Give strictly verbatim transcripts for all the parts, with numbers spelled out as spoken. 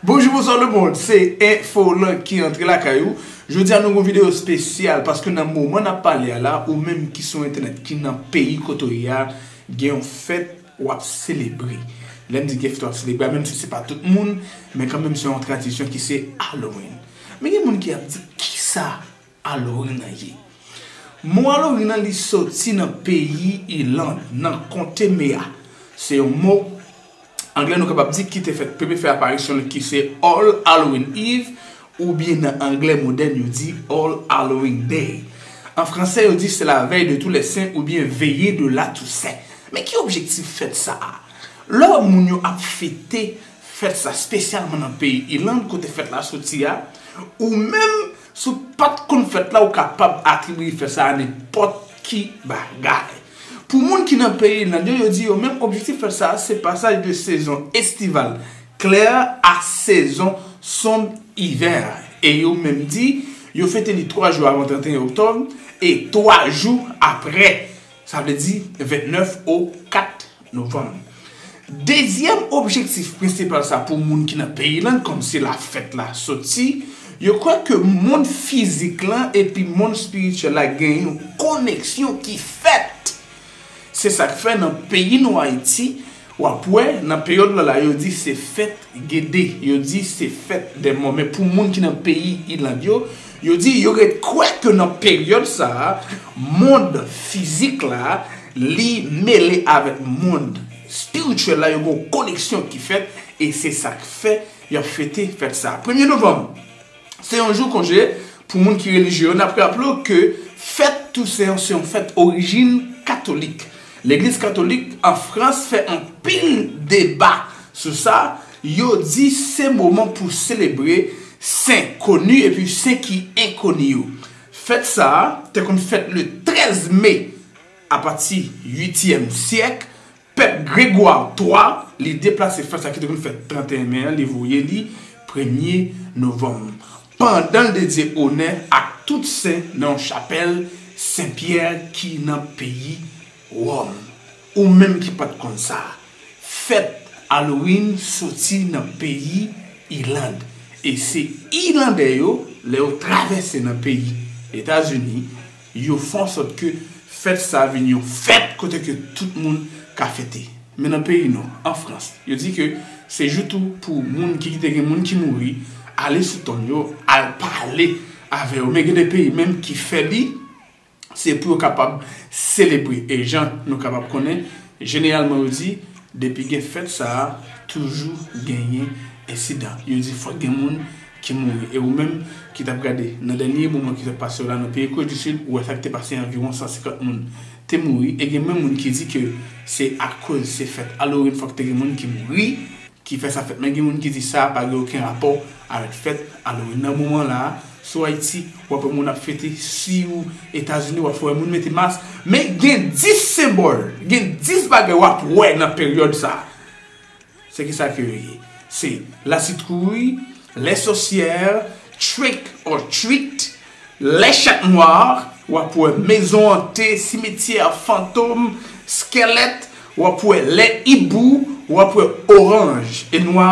Bonjou, bonswa lemonn, se Enfolan ki antre lakay ou. Jodi a nou gon videyo espesyal paske nan moman n ap pale a la, ou menm ki sou entènèt, ki nan peyi kote w ye a, gen yon fèt w ap selebre. Lè m di gen fèt w ap selebre a, menm si se pa tout moun, men kanmenm se yon tradisyon ki se Halloween. Men gen moun ki ap di, "Kisa Halloween an ye?" Mo Halloween an li soti nan peyi Iland, nan konte Mea. Se yon mo anglè nou kapab di ki te fèt, premye fè aparisyon li ki se All Halloween Eve, oubyen nan anglè modèn yo di All Halloween Day. An fransè yo di c'est la veille de tous les saints oubyen veillée de la Toussaint. Men ki objektif fèt sa a? Lè moun yo ap fete fèt sa, espesyalman nan peyi Iland kote fèt la soti a, ou menm si w pa t konn fèt la, ou kapab atribiye fèt sa a nenpòt ki bagay. Pou moun ki nan peyi Iland yo, yo di yo menm objektif fèt sa a se pasaj de sezon estival klè a sezon sonb ivè. E yo menm di yo fete li twa jou avan trannteyen oktòb e twa jou apre, sa vle di vennèf o kat novanm. Dezyèm objektif prensipal sa pou moun ki nan peyi Iland, kòm se la fèt la soti, yo kwè ke mond fizik lan epi mond espirityèl la gen yon koneksyon ki fèt. Se sa k fè nan peyi nou Ayiti, w ap wè nan peryòd la la yo di se fèt Gede, yo di se fèt dè mò. Men pou moun ki nan peyi Iland yo, yo di yo ret kwè ke nan peryòd sa a, mond fizik la, li mele avèk mond espirityèl la, yo gen yon koneksyon ki fèt, e se sa k fè y ap fete fèt sa a. Premye novanm, se yon jou konje pou moun ki relijye yo. N ap raple w ke fèt Tousen an se yon fèt orijin katolik. Legliz katolik an Frans fè anpil deba sou sa. Yo di se moman pou selebre sen koni epi sen ki enkoni yo. Fèt sa a te konn fèt le trèz me apati uityèm syèk. Pèp Gregwa twa, li deplase fèt sa ki te konn fèt trannteyen me an, li voye li premye novanm, pandan l dedye onè ak tout sen nan yon chapèl Sen Pyè ki nan peyi Wòm. Ou menm ki pa t konn sa, fèt Halloween soti nan peyi Iland. E se Ilandè yo, lè yo travèse nan peyi Etazini, yo fè ansòt ke fèt sa vin yon fèt kote ke tout moun ka fete. Men nan peyi nou, an Frans, yo di ke se jou tou pou moun ki kite gen moun ki mouri, ale sou tonm yo, al pale avè yo. Men gen de peyi menm ki fè li, se pou yo kapab selebre. E jan nou kapab konnen, jeneralman yo di, depi gen fèt sa a, toujou genyen ensidan. Yo di fòk gen moun ki mouri. E ou menm ki t ap gade nan dènye moman ki sot pase yo la nan peyi Kore di Sid, ou wè sa ki te pase, anviwon san senkant moun te mouri. E gen menm moun ki di ke se akoz se fèt Halloween, fòk te gen moun ki mouri ki fè sa fèt. Men gen moun ki di sa pa gen okenn rapò avèk fèt Halloween. Nan moman la a, sou Ayiti, w ap wè moun ap fete, si w Etazini, w ap wè moun mete mas. Men gen dis senbòl, gen dis bagay w ap wè nan peryòd sa a. Se kisa ke yo ye? Se lasitrouy, lè sosyè, trick or treat, lè chat nwa, w ap wè mezon ante, simityè, fantom, skèlèt, w ap wè lè ibou, w ap wè oranj e nwa,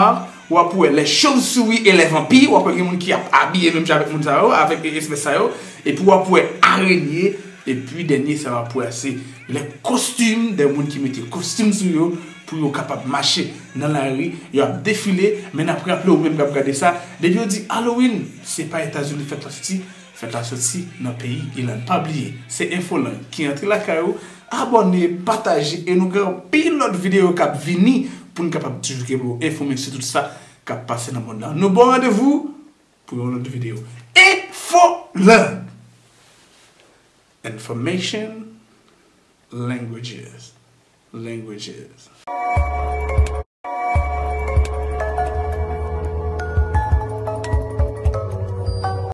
w ap wè lè chauve-souris e lè vanpi, w ap wè gen moun ki ap abiye menm jan avèk moun sa yo, avèk espès sa yo, epi w ap wè arenye, epi dènye sa w ap wè se lè kostim, de moun ki mete kostim sou yo, pou yo kapab mache nan lari, yo ap defile, men n ap raple ou menm k ap gade sa, depi yo di Halloween, se pa Etazini fèt la soti, fèt la soti nan peyi Iland. Pa bliye, se Enfolan ki antre lakay ou, abòne, pataje, e nou gen anpil lòt videyo k ap vini pou n kapab toujou kenbe w enfòme sou tout sa k ap pase nan mond lan. Nou ba w randevou pou yon lòt videyo. Enfolan! Information, languages, languages.